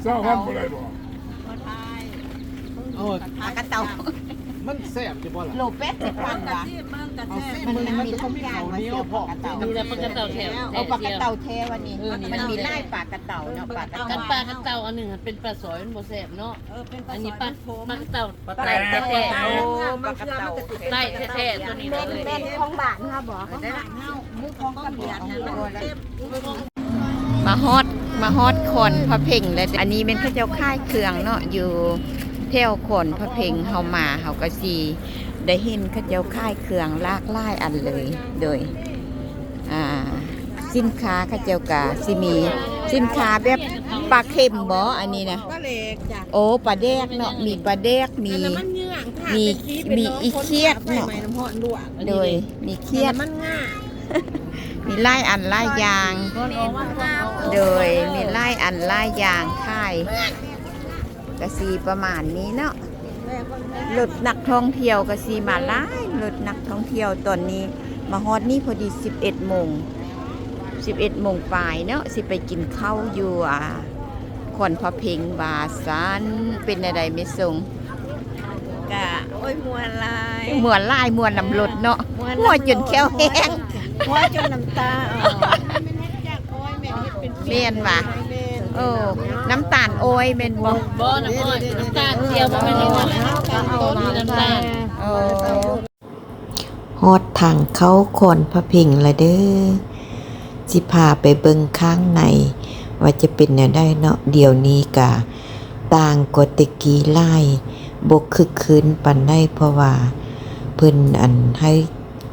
ຊາວພັນບໍ່ໄດ້ບໍ່? ເອົາ ປາກະເຕົາ ມັນແຊບຢູ່ບໍ່ລະ? ໂລແປດສິບພັນຫວາ? ເອົາຊິມເບິ່ງ ມັນກໍຕ້ອງມີເຂົ້າໜຽວພ້ອມ. ນີ້ລະປາກະເຕົາແທ້ ເອົາປາກະເຕົາແທ້ວະນີ້. ເອີ ມັນມີຫຼາຍປາກະເຕົາເນາະ ປາກະເຕົາ. ຄັນປາກະເຕົາອັນໜຶ່ງຫັ້ນເປັນປາຊອຍ ມັນບໍ່ແຊບເນາະ. ເອີ ເປັນປາຊອຍ ອັນນີ້ປາ ມັນໂທນ ປາກະເຕົາ ປາແຕກແທ້ໆ. ໂອ້ ປາກະເຕົາ ປາກະເຕົາ ໄດ້ແທ້ໆ ຕົວນີ້ ແມ່ນ ແມ່ນຂອງບ້ານເຮົາບໍ່? ຂອງບ້ານເຮົາ ຫຼືຂອງກະບຽນຫັ້ນແຫຼະ. ມາຮອດ ມາຮອດຂອນພະເພັງແລ້ວ. ອັນນີ້ແມ່ນເຂົາເຈົ້າຂາຍເຄື່ອງເນາະ ຢູ່ແຖວຂອນພະເພັງ. ເຮົາມາ ເຮົາກໍຊິໄດ້ເຫັນເຂົາເຈົ້າຂາຍເຄື່ອງຫຼາກຫຼາຍອັນເລີຍ. ໂດຍ ອ່າ ສິນຄ້າເຂົາເຈົ້າກະຊິມີສິນຄ້າແບບປາເຄັມບໍ ອັນນີ້ນະ? ປາແດກຈ້ະ. ໂອ້ ປາແດກເນາະ ມີປາແດກ ມີ ອັນນັ້ນມັນເຫຍື້ອງ ມີ ມີອີຂຽດເນາະ. ໂດຍ ມີຂຽດ ອັນນັ້ນມັນງ່າ ມີຫຼາຍອັນຫຼາຍຢ່າງ. ໂດຍ ມີຫຼາຍອັນຫຼາຍຢ່າງຂາຍ. ກະຊິປະມານນີ້ເນາະ ລົດນັກທ່ອງທ່ຽວກະຊິມາຫຼາຍ. ລົດນັກທ່ອງທ່ຽວຕອນນີ້ມາຮອດນີ້ພໍດີສິບເອັດໂມງ ສິບເອັດໂມງປາຍເນາະ ຊິໄປກິນເຂົ້າຢູ່ ອ່າ ຂອນພະເພັງວ່າຊັ້ນ. ເປັນແນວໃດແມ່ຊົງ? ກະ ໂອ້ຍ ມ່ວນຫຼາຍ ມ່ວນຫຼາຍ ມ່ວນນຳລົດເນາະ. ມ່ວນນຳລົດ ຫົວຈົນແຂ້ວແຫ້ງ ຫົວຈົນນ້ຳຕາອອກ. ແມ່ນຫວາ? ແມ່ນ ເອີ ນ້ຳຕານອ້ອຍແມ່ນບໍ່? ບໍ່ ນ້ຳອ້ອຍ ນ້ຳຕານທຽວ ບໍ່ແມ່ນນ້ຳຕານ ນ້ຳຕານ ເອີ ຮອດທາງເຂົ້າຂອນພະເພັງລະເດີ ຊິພາໄປເບິ່ງຂ້າງໃນວ່າຈະເປັນແນວໃດເນາະ. ດຽວນີ້ກະຕ່າງກວ່າແຕ່ກີ້ຫຼາຍ ບໍ່ຄຶກຄື້ນປານໃດ ເພາະວ່າເພິ່ນ ອັນ ໃຫ້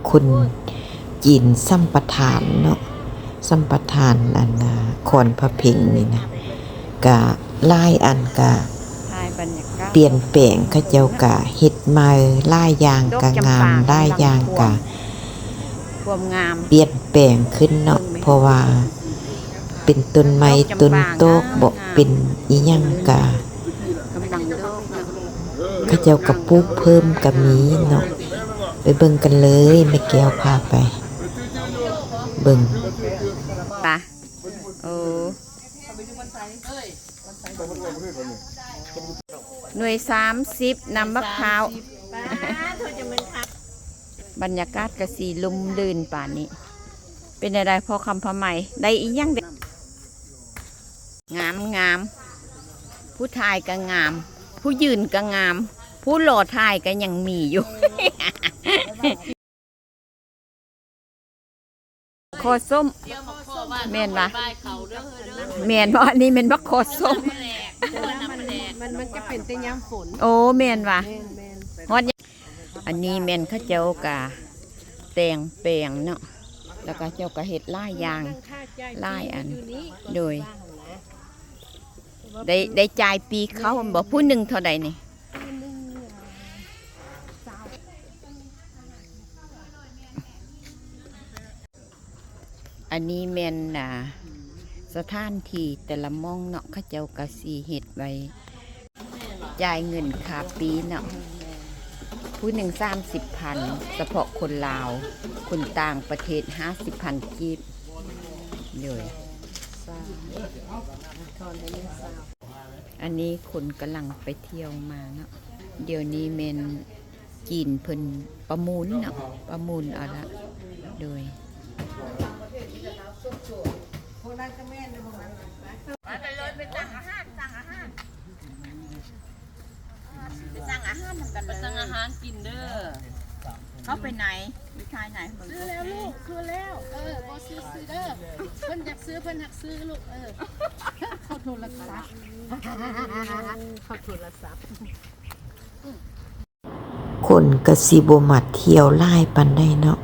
ຄົນຈີນສຳປະທານເນາະ ສຳປະທານ ອັນ ນາ ຂອນພະເພັງນີ້ນະ. ກະຫຼາຍອັນກະປ່ຽນແປງ ເຂົາເຈົ້າກະເຮັດໃໝ່ຫຼາຍຢ່າງກະງາມ ຫຼາຍຢ່າງກະປ່ຽນແປງຂຶ້ນເນາະ ເພາະວ່າເປັນຕົ້ນໄມ້ຕົ້ນຕອກເບາະ ເປັນອີ່ຫຍັງກະ ເຂົາເຈົ້າກະປູກເພີ່ມກະມີເນາະ. ໄປເບິ່ງກັນເລີຍ ແມ່ແກ້ວພາໄປເບິ່ງ. ໂອ້ ໜ່ວຍສາມສິບ ນ້ຳບັກພ້າວ. ບັນຍາກາດກະຊິລົມລື່ນປານນີ້. ເປັນແນວໃດພໍ່ຄຳ ຜ້າໄໝ ໄດ້ອີ່ຫຍັງເດ? ງາມ ງາມ ຜູ້ຖ່າຍກະງາມ ຜູ້ຢືນກະງາມ ຜູ້ລໍຖ່າຍກະຍັງມີຢູ່. ຄໍ້ສົ້ມ ແມ່ນຫວາ? ແມ່ນບໍ່? ອັນນີ້ແມ່ນບັກຄໍ້ສົ້ມ. ມັນ ມັນຈະເປັນແຕ່ຍາມຝົນ. ໂອ້ ແມ່ນຫວາ? ແມ່ນໆ. ຮອດ ອັນນີ້ແມ່ນເຂົາເຈົ້າກະແຕ່ງແປງເນາະ ແລ້ວກະເຈົ້າກະເຮັດຫຼາຍຢ່າງ ຫຼາຍອັນ. ໂດຍ ໄດ້ ໄດ້ຈ່າຍປີ້ເຂົ້າແມ່ນບໍ່? ຜູ້ໜຶ່ງເທົ່າໃດນີ້? ອັນນີ້ແມ່ນ ອ່າ ສະຖານທີ່ແຕ່ລະໝ່ອງເນາະ ເຂົາເຈົ້າກະຊິເຮັດໄວ້ ຈ່າຍເງິນຄ່າປີ້ເນາະ ຜູ້ໜຶ່ງສາມສິບພັນ ສະເພາະຄົນລາວ ຄົນຕ່າງປະເທດຫ້າສິບພັນກີບ. ໂດຍ ອັນນີ້ຄົນກຳລັງໄປທ່ຽວມາເນາະ ດຽວນີ້ແມ່ນ ຈີນເພິ່ນປະມູນເນາະ ປະມູນເອົາລະ. ໂດຍ ໄປເລີຍ ໄປສັ່ງອາຫານ ສັ່ງອາຫານ ໄປສັ່ງອາຫານນຳກັນເລີຍ ໄປສັ່ງອາຫານກິນເດີ. ເຂົ້າໄປໃນ ຢູ່ທ້າຍໃນ ຊື້ແລ້ວລູກ ຄືແລ້ວ. ເອີ ບໍ່ຊື້ ຊື້ເດີ ເພິ່ນຢາກຊື້ ເພິ່ນຮັກຊື້ລູກ. ເອີ ເຂົ້າໂທລະສັບ ເຂົ້າໂທລະສັບ. ຄົນກະຊິບໍ່ມາທ່ຽວຫຼາຍປານໃດເນາະ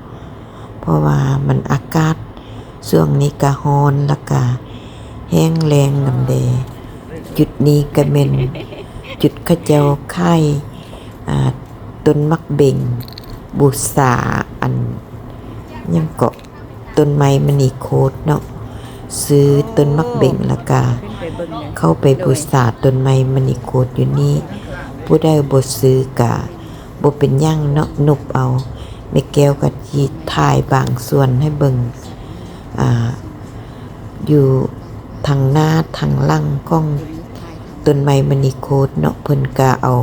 ເພາະວ່າມັນອາກາດຊ່ວງນີ້ກະຮ້ອນ ແລ້ວກະແຫ້ງແລ້ງນຳແດ່. ຈຸດນີ້ກະແມ່ນຈຸດເຂົາເຈົ້າຂາຍ ອ່າ ຕົ້ນໝາກເບັງ ບູຊາ ອັນ ຫຍັງເກາະ ຕົ້ນໄມ້ມະນີໂຄດເນາະ ຊື້ຕົ້ນໝາກເບັງ ແລ້ວກະເຂົ້າໄປບູຊາຕົ້ນໄມ້ມະນີໂຄດຢູ່ນີ້. ຜູ້ໃດບໍ່ຊື້ກະບໍ່ເປັນຫຍັງເນາະ ນົບເອົາ. ແມ່ແກ້ວກະຊິຖ່າຍບາງສ່ວນໃຫ້ເບິ່ງ ອ່າ ຢູ່ທາງໜ້າທາງຫຼັງຂອງ ຕົ້ນໄມ້ມະນີໂຄດເນາະ ເພິ່ນກະເອົາ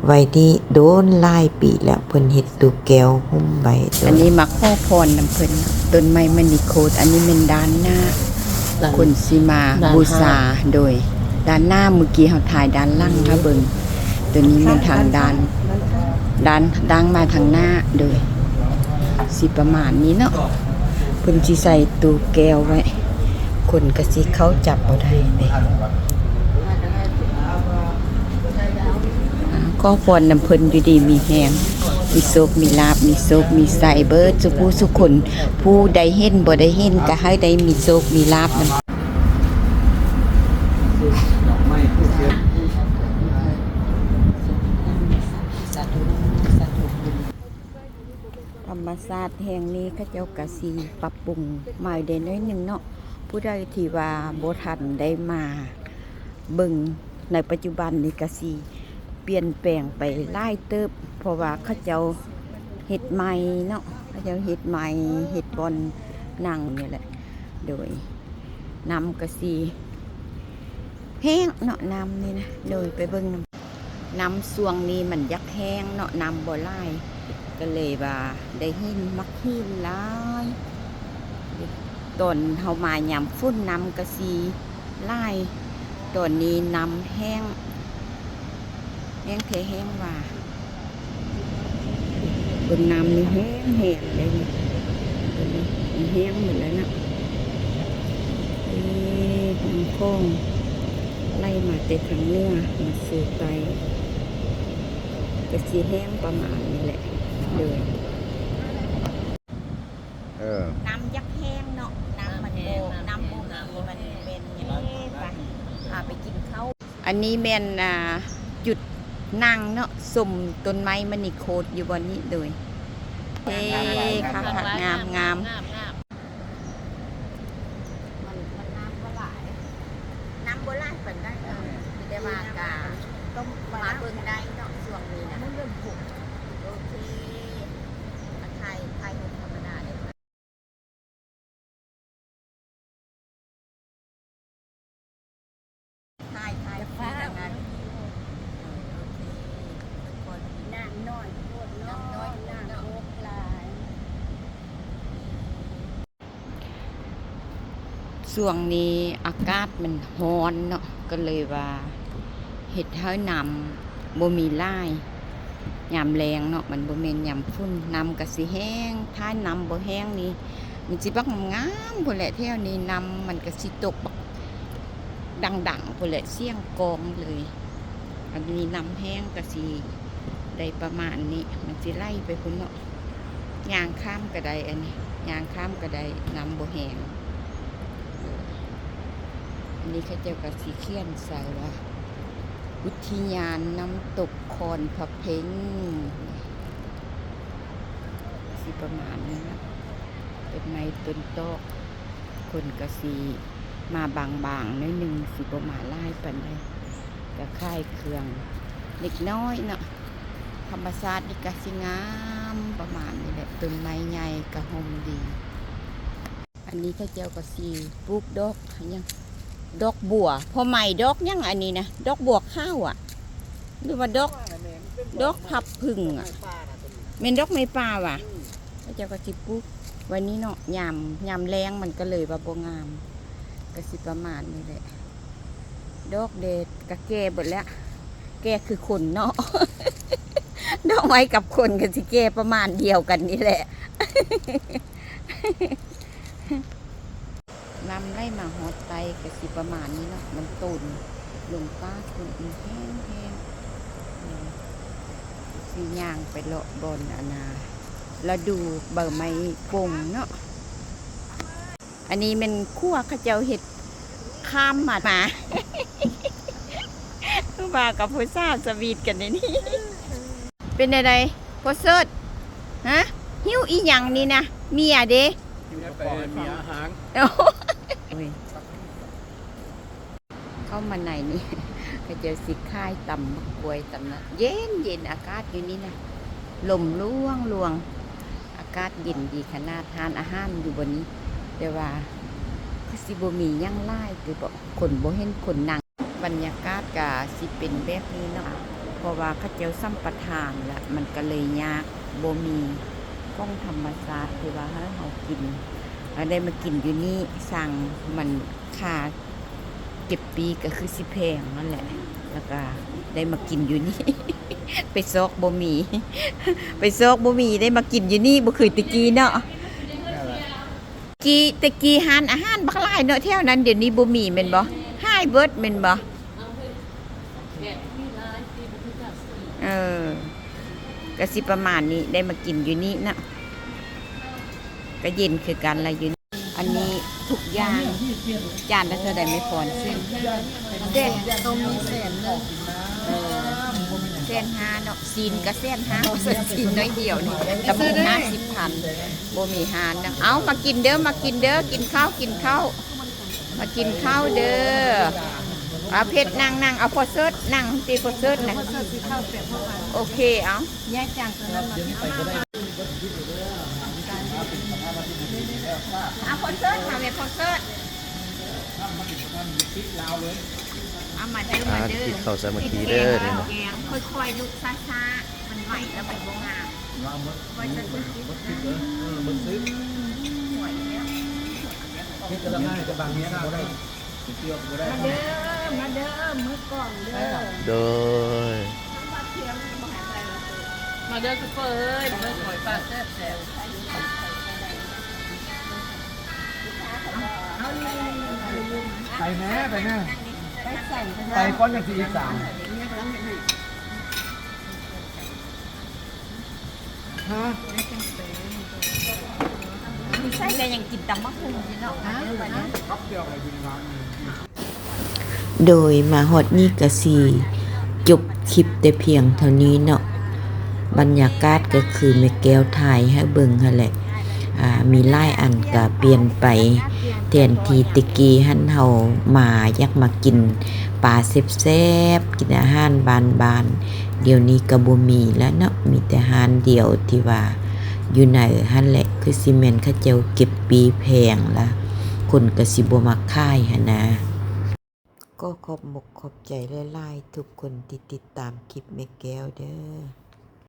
ໄວ້ນີ້ໂດນຫຼາຍປີແລ້ວ ເພິ່ນເຮັດຕູ້ແກ້ວຫຸ້ມໄວ້. ອັນນີ້ມາຂໍພອນນຳເພິ່ນ ຕົ້ນໄມ້ມະນີໂຄດ ອັນນີ້ແມ່ນດ້ານໜ້າ ຄົນຊິມາບູຊາ ໂດຍ ດ້ານໜ້າ ມື້ກີ້ເຮົາຖ່າຍດ້ານຫຼັງໃຫ້ເບິ່ງ ໂຕນີ້ແມ່ນທາງດ້ານ ດ້ານທາງມາທາງໜ້າ ໂດຍ ຊິປະມານນີ້ເນາະ ເພິ່ນຊິໃສ່ຕູ້ແກ້ວໄວ້ ຄົນກະຊິເຂົ້າຈັບບໍ່ໄດ້ເດ້. ຂໍພອນນຳເພິ່ນຢູ່ດີມີແຮງ ມີໂຊກມີລາບ ມີໂຊກມີໄຊເບີດສູ່ຜູ້ສູ່ຄົນ ຜູ້ໃດເຫັນບໍ່ໄດ້ເຫັນກະໃຫ້ໄດ້ມີໂຊກມີລາບນຳ. ທຳມະຊາດແຫ່ງນີ້ເຂົາເຈົ້າກະຊິປັບປຸງໃໝ່ໄດ້ໜ້ອຍໜຶ່ງເນາະ ຜູ້ໃດທີ່ວ່າບໍ່ທັນໄດ້ມາເບິ່ງ ໃນປັດຈຸບັນນີ້ກະຊິປ່ຽນແປງໄປຫຼາຍເຕີບ ເພາະວ່າເຂົາເຈົ້າເຮັດໃໝ່ເນາະ ເຂົາເຈົ້າເຮັດໃໝ່ ເຮັດບ່ອນນັ່ງນີ້ແຫຼະ ໂດຍ ນ້ຳກະຊິແຫ້ງເນາະ ນ້ຳນີ້ນະ ໂດຍ ໄປເບິ່ງນຳ ນ້ຳຊ່ວງນີ້ມັນຢາກແຫ້ງເນາະ ນ້ຳບໍ່ຫຼາຍ ກະເລີຍວ່າໄດ້ເຫັນໝາກຫີນຫຼາຍ ຕອນເຮົາມາຍາມຝົນນ້ຳກະຊິ ຫຼາຍ ຕອນນີ້ນ້ຳແຫ້ງ ແຫ້ງແທ້ແຫ້ງວ່າ ເບິ່ງນ້ຳນີ້ແຫ້ງແຮງເດ້ ເບິ່ງນີ້ ມັນແຫ້ງໝົດແລ້ວນະ ເອີ ນ້ຳຂອງໄຫຼມາແຕ່ທາງເໜືອມາສູ່ໃຕ້ ກະຊິແຫ້ງປະມານນີ້ແຫຼະ ໂດຍ. ເອີ ນ້ຳຢາກແຫ້ງເນາະ ນ້ຳມັນບໍ່ ນ້ຳບໍ່ມີ ມັນແມ່ນຫຍັງ ເອີ ໄປ ພາໄປກິນເຂົ້າ. ອັນນີ້ແມ່ນ ອ່າ ຈຸດນັ່ງເນາະ ຊົມຕົ້ນໄມ້ມະນີໂຄດຢູ່ບ່ອນນີ້ ໂດຍ ເອີ ຄັກໆ ງາມໆ. ມັນ ມັນນ້ຳບໍ່ຫຼາຍ ນ້ຳບໍ່ຫຼາຍປານໃດ ເອີ ແຕ່ວ່າກະມາເບິ່ງໄດ້ເນາະ ຊ່ວງນີ້ນະ ໂອເຄ ມາຖ່າຍ ຖ່າຍຮູບທຳມະດາເດີ ຖ່າຍ ຖ່າຍ ຖ່າຍ ເອີ ໂອເຄ ເບິ່ງກ່ອນ ນ້ຳນ້ອຍໂພດເນາະ ນ້ຳນ້ອຍໂພດເນາະ ນ້ຳບົກຫຼາຍ. ຊ່ວງນີ້ອາກາດມັນຮ້ອນເນາະ ກະເລີຍວ່າເຮັດໃຫ້ນ້ຳບໍ່ມີຫຼາຍ ຍາມແລ້ງເນາະ ມັນບໍ່ແມ່ນຍາມຝົນ ນ້ຳກະຊິແຫ້ງ ຖ້ານ້ຳບໍ່ແຫ້ງນີ້ ມັນຊິບັກງາມພຸ້ນແຫຼະ ແຖວນີ້ນ້ຳມັນກະຊິຕົກບັກດັງໆ ພຸ້ນແຫຼະ ສຽງກອງເລີຍ. ອັນນີ້ນ້ຳແຫ້ງກະຊິໄດ້ປະມານນີ້ ມັນຊິໄຫຼໄປພຸ້ນເນາະ. ຍ່າງຂ້າມກະໄດ້ ອັນນີ້ຍ່າງຂ້າມກະໄດ້ ນ້ຳບໍ່ແຫ້ງ. ເອີ ອັນນີ້ເຂົາເຈົ້າກະຊິຂຽນໃສ່ວ່າ ອຸທິຍານນ້ຳຕົກຄອນພະເພັງ ຊິປະມານນີ້ລະ ຕົ້ນໄມ້ຕົ້ນຕອກ ຄົນກະຊິມາບາງໆ ໜ້ອຍໜຶ່ງ ຊິບໍ່ມາຫຼາຍປານໃດ ກະຂາຍເຄື່ອງເລັກນ້ອຍເນາະ. ທຳມະຊາດນີ້ກະຊິງາມປະມານນີ້ແຫຼະ ຕົ້ນໄມ້ໃຫຍ່ກະຮົ່ມດີ. ອັນນີ້ເຂົາເຈົ້າກະຊິປູກດອກຫຍັງ ດອກບົວ ພໍ່ໃໝ່ ດອກຫຍັງອັນນີ້ນະ ດອກບົວຂາວອະ ຫຼືວ່າດອກ ດອກພັບຜຶ່ງອະ ແມ່ນດອກໄມ້ປ່າຫວາ. ເຂົາເຈົ້າກະຊິປູກໄວ້ນີ້ເນາະ ຍາມ ຍາມແລ້ງມັນກະເລີຍວ່າບໍ່ງາມ ກະຊິປະມານນີ້ແຫຼະ. ດອກແດດກະແກ່ເບິດແລ້ວ ແກ່ຄືຄົນເນາະ ດອກໄມ້ກັບຄົນກະຊິແກ່ປະມານດຽວກັນນີ້ແຫຼະ. ນ້ຳໄຫຼມາຮອດໃຕ້ກະຊິປະມານນີ້ເນາະ ມັນໂຕນລົງປາກພຸ້ນ ແຫ້ງໆ. ຊິຍ່າງໄປເລາະບ່ອນອັນນາ ລະດູໃບໄມ້ປົ່ງເນາະ. ອັນນີ້ແມ່ນຂົວເຂົາເຈົ້າເຮັດຂ້າມມາ ມາ ຜູ້ບ່າວກັບຜູ້ສາວສະຫວີດກັນໃນນີ້. ເປັນແນວໃດພໍ່ເສີດ? ຮະ ຫິ້ວອີ່ຫຍັງນີ້ນະ? ເມຍເດ? ຫິ້ວກະເປົາໃຫ້ເມຍອາຫານ. ໂອ້ຍ ເຂົ້າມາໃນນີ້ ເຂົາເຈົ້າຊິຂາຍຕຳໝາກກ້ວຍ ຕຳນັ້ນ ເຢັນໆ ອາກາດຢູ່ນີ້ນະ ລົມລ່ວງໆ ອາກາດເຢັນດີຂະໜາດ. ຮ້ານອາຫານຢູ່ບ່ອນນີ້ ແຕ່ວ່າຄືຊິບໍ່ມີຫຍັງຫຼາຍຕິເບາະ ຄົນບໍ່ເຫັນຄົນນັ່ງ. ບັນຍາກາດກະຊິເປັນແບບນີ້ເນາະ ເພາະວ່າເຂົາເຈົ້າສຳປະທານລະ ມັນກະເລີຍຍາກ ບໍ່ມີຂອງທຳມະຊາດທີ່ວ່າໃຫ້ເຮົາກິນ ລະໄດ້ມາກິນຢູ່ນີ້ ສັ່ງມັນຄ່າເກັບປີ້ກະຄືຊິແພງຫັ້ນແຫຼະ ລະກະໄດ້ມາກິນຢູ່ນີ້ ໄປຊອກບໍ່ມີ ໄປຊອກບໍ່ມີ ໄດ້ມາກິນຢູ່ນີ້ ບໍ່ຄືແຕ່ກີ້ເນາະ. ກີ້ ແຕ່ກີ້ຮ້ານອາຫານບັກຫຼາຍເນາະແຖວນັ້ນ ດຽວນີ້ບໍ່ມີແມ່ນບໍ່? ຫາຍເບິດແມ່ນບໍ່? ເອີ ກະຊິປະມານນີ້ ໄດ້ມາກິນຢູ່ນີ້ເນາະ ກະເຢັນຄືກັນລະຢູ່ນີ້. ອັນນີ້ທຸກຢ່າງ ຈານລະເທົ່າໃດແມ່ພອນ? ແສນ ໂຕມີແສນໜຶ່ງ ເອີ ແສນຫ້າເນາະ ຊີ້ນກະແສນຫ້າ ຊີ້ນໜ້ອຍດຽວນີ້ ຕຳບັກຫຸ່ງຫ້າສິບພັນ ບໍ່ມີຮ້ານນະ. ເອົາ ມາກິນເດີ ມາກິນເດີ ກິນເຂົ້າ ກິນເຂົ້າ ມາກິນເຂົ້າເດີ. ອາ ເພັດ ນັ່ງ ນັ່ງ ເອົາພໍ່ເສີດ ນັ່ງຕິພໍ່ເສີດນະ. ໂອເຄ ເອົາ ແຍກຈານຕົວນັ້ນມາ ເອົາພໍ່ເສີດ ເອົາແມ່ພໍ່ເສີດ ເອົາມາເດີ ມາເດີ ກິນເຂົ້າສາມັກຄີເດີ. ຄ່ອຍໆ ລູກ ຊ້າໆ ມັນໄຫວແລ້ວມັນບໍ່ງາມ. ມາເດີ ມາເດີ ມື້ກ່ອນເດີ. ໂດຍ ມາເດີ ຊຸບເປີເອີຍ ເບິ່ງຫອຍປາແຊບໆ. ໄປແມ້ ໄປແມ້ ໄປກ່ອນຈັ່ງຊິອີກສາມ. ໃສ່ແລ້ວຍັງກິນຕຳບັກຫຸ່ງຢູ່ເນາະ. ໂດຍມາຮອດນີ້ກະຊິຈົບຄລິບແຕ່ພຽງເທົ່ານີ້ເນາະ. ບັນຍາກາດກະຄືແມ່ແກ້ວຖ່າຍໃຫ້ເບິ່ງຫັ້ນແຫຼະ ອາ ມີຫຼາຍອັນກະປ່ຽນໄປ ແທນທີ່ແຕ່ກີ້ຫັ້ນເຮົາມາຢາກມາກິນປາແຊບໆ ກິນອາຫານບ້ານໆ ດຽວນີ້ກະບໍ່ມີແລ້ວເນາະ ມີແຕ່ຮ້ານດຽວທີ່ວ່າຢູ່ໃນຫັ້ນແຫຼະ ຄືຊິແມ່ນເຂົາເຈົ້າເກັບປີ້ແພງລະ ຄົນກະຊິບໍ່ມັກຂາຍຫັ້ນນາ. ກໍຂອບມົກຂອບໃຈຫຼາຍໆ ທຸກຄົນທີ່ຕິດຕາມຄລິບແມ່ແກ້ວເດີ.